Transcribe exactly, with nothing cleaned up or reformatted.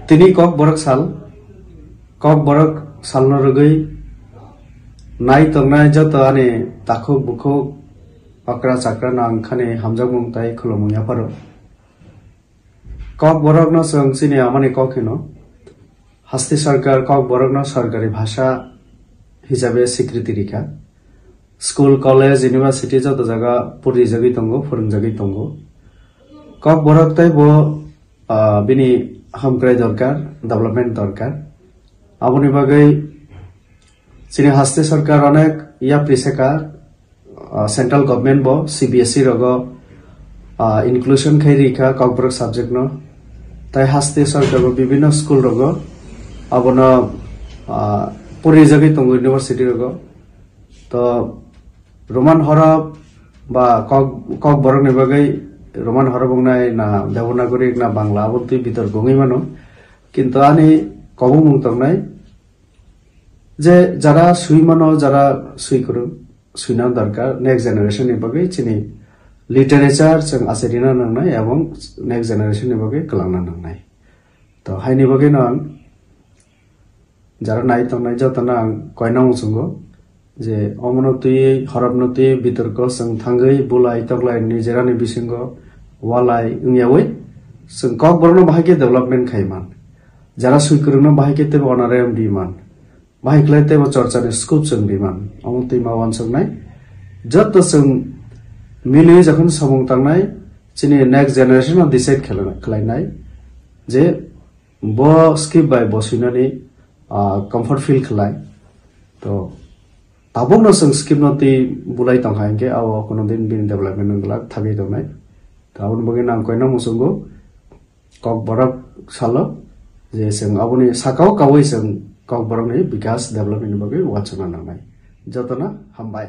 Tini Kokborok sal, Kokborok salno rwgwi nai tongnai joto ani takhuk bukhuk, okra chakra no ang khani hamjakmung tai khulumung yapharo. Kokborokno chwng chini amani kok hino. Hasti sarkar Kokborokno sarkari bhasha hisabe sikriti rikha. School, college, university joto jaga puri jagwi tongo, phwrwng jagwi tongo. Kokborok tei bo, ah, bini hamkrai dorkar, development dorkar. Aboni bagwi chini haste sarkar onek yapri seka, ah, central government bo C B S E rogo, ah, inclusion khai rikha Kokborok subject no. Tai haste sarkar bo bibinno school rogo abono, ah, puri jagwi tongo university rogo. To Roman horop ba kok, Kokborok ni bagwi Roman horop wngnai na Devanagari na Bangla, abo twi bitor gongwi mano. Kintu ani kobongmung tongnai je jara swi mano, jara swi kwrwng, swina dorkar next generation ni bagwi chini literature chwng achairina nangnai ebong next generation ni bagwi kwlangna nangnai. To haini bagwi no ang jara nai tongnai jotono ang koina muchungo je omono twi, horobno twi, bitorko chwng thangwi bulai toklai nijerani bisingo walai wngyawi chwng Kokborokno bahai khe development khai man. Jara swi kwrwngno bahai khe teibo honorarium di man. Bahai khlai teibo chorchani scope chwng di man. Omo twi ma uansuknai. Joto chwng miliwi jokhon samung tangnai, chini next generation no decide khlai-, khlainai je bo script bai bo swinani, ah, comfort feel khlai. To tabukno chwng script no twi bulai tongkha hinkhe abo kono din bini development wng glak thagwi tongnai. To aboni bagwi nang koina muchungo Kokborok salo je chwng aboni sakao kaui chwng Kokborokni bikas development ni bagwi uansukna nangnai. Jotono hambai.